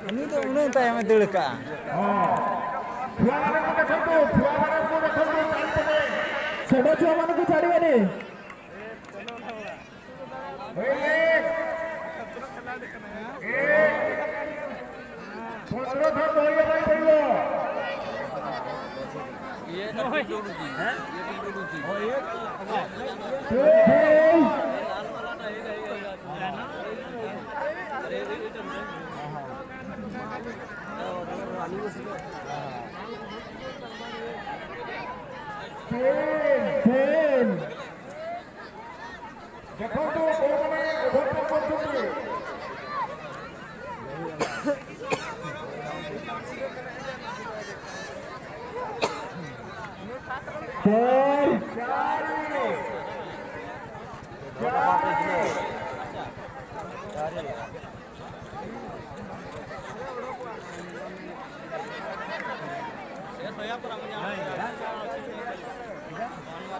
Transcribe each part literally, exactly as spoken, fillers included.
ᱩᱱᱤ ᱫᱚ ᱩᱱᱟᱹᱜ ᱛᱟᱭᱚᱢᱮ ᱫᱟᱹᱲ ᱠᱟᱜᱼᱟ᱾ ᱦᱚᱸ᱾ ᱪᱷᱩᱣᱟ ᱢᱟᱱᱮ ᱠᱚ ᱫᱮᱠᱷᱚᱱᱛᱩ, ᱪᱷᱩᱣᱟ ᱢᱟᱱᱮ ᱠᱚ ᱫᱮᱠᱷᱚᱱᱛᱩ, ᱪᱟᱞ ᱯᱮ᱾ ᱪᱷᱳᱴᱳ ᱪᱷᱩᱣᱟ ᱢᱟᱱᱮ ᱠᱚ ᱪᱟᱞ ᱯᱮ᱾ ᱦᱳᱭ᱾ ᱮ, ᱯᱚᱱᱫᱽᱨᱚ ᱫᱷᱟᱣ ᱫᱚᱦᱚᱭ ᱵᱟᱭ ᱯᱟᱹᱭᱞᱟᱹ᱾ ᱦᱳᱭ᱾ ᱛᱤᱱ, ᱛᱤᱱ᱾ ଦେଖନ୍ତୁ, କୋଉମାନେ overtake କରୁଛନ୍ତି। ଚାରି। ଚାରି। ଚାରି।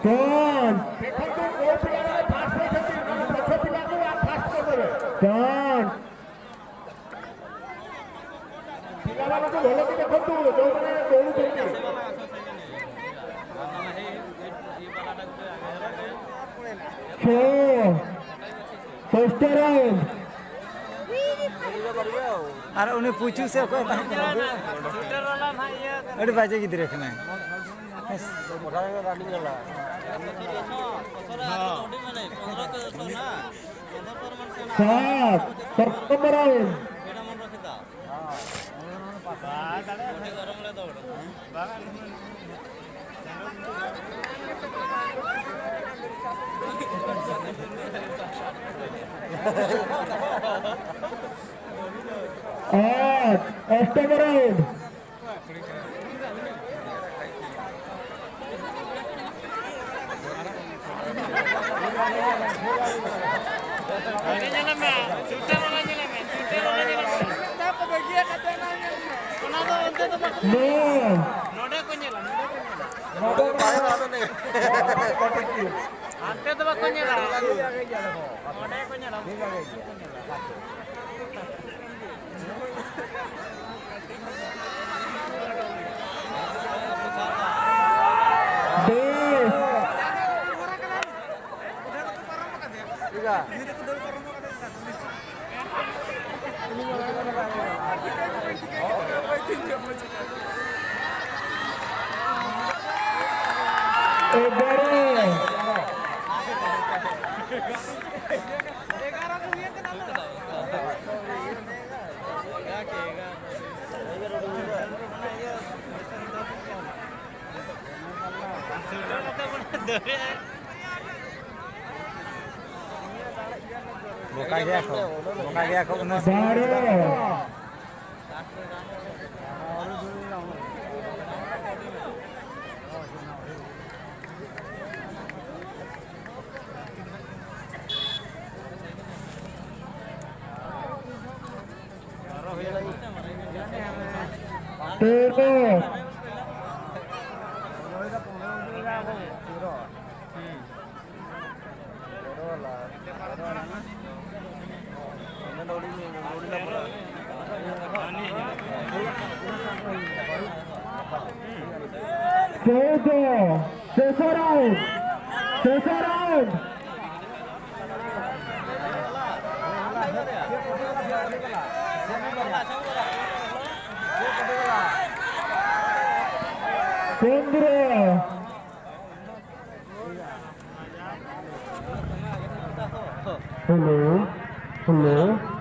କଣ? ଦେଖନ୍ତୁ, କୋଉ ପିଲାମାନେ ଫାଷ୍ଟ ହେଇଛନ୍ତି, ନହେଲେ ପଛ ପିଲାକୁ ଫାଷ୍ଟ କରିଦେବେ। କଣ? ପିଲାମାନଙ୍କୁ ଭଲକି ଦେଖନ୍ତୁ, ଯୋଉମାନେ ଦୌଡ଼ୁଛନ୍ତି। ଛଅ। ଷଷ୍ଠ ରାଉଣ୍ଡ। ᱟᱨ ᱩᱱᱤ ᱯᱩᱪᱩ ᱥᱮ ᱚᱠᱚᱭ ᱛᱟᱦᱮᱸ ᱠᱟᱱᱟ? ᱟᱹᱰᱤ ᱵᱟᱡᱮ ᱜᱤᱫᱽᱨᱟᱹ ᱠᱟᱱᱟᱭ᱾ ᱥᱟᱛ, ᱥᱟᱛ ᱱᱚᱢᱵᱚᱨ ᱨᱟᱣᱩᱱᱰ᱾ ᱟᱴ, ᱚᱥᱴᱚᱢ ᱨᱟᱣᱩᱱᱰ᱾ ᱚᱱᱟ ᱧᱮᱞ ᱢᱮ, ᱥᱩᱴᱟᱨ ᱚᱱᱟ ᱧᱮᱞ ᱢᱮ, ᱥᱩᱴᱟᱨ ᱚᱱᱟ ᱧᱮᱞ ᱢᱮ᱾ ᱚᱱᱟ ᱫᱚ ᱚᱱᱛᱮ ᱫᱚ ᱵᱟᱠᱚ ᱧᱮᱞᱟ᱾ ᱱᱚᱰᱮ ᱠᱚ ᱧᱮᱞᱟ, ᱱᱚᱰᱮ ᱠᱚ ᱧᱮᱞᱟ᱾ ᱦᱟᱱᱛᱮ ᱫᱚ ᱵᱟᱠᱚ ᱧᱮᱞᱟ᱾ ᱱᱚᱰᱮ ᱠᱚ ᱧᱮᱞᱟ᱾ ᱱᱚᱰᱮ ᱠᱚ ᱧᱮᱞᱟ᱾ ᱱᱚᱰᱮ ᱠᱚ ᱧᱮᱞᱟ᱾ ᱱᱚᱰᱮ ᱠᱚ ᱧᱮᱞᱟ᱾ ᱮᱜᱟᱨᱚ᱾ ᱵᱚᱠᱟ ᱜᱮᱭᱟ ᱠᱚ, ᱵᱚᱠᱟ ᱜᱮᱭᱟ ᱠᱚ ᱩᱱᱟᱹᱜ᱾ ᱵᱟᱨᱚ᱾ ᱛᱮᱨᱚ᱾ ᱪᱳᱫᱚ, ᱥᱮᱥᱚ round, ᱥᱮᱥᱚ round᱾ ᱯᱚᱱᱫᱽᱨᱚ᱾ Hello, hello.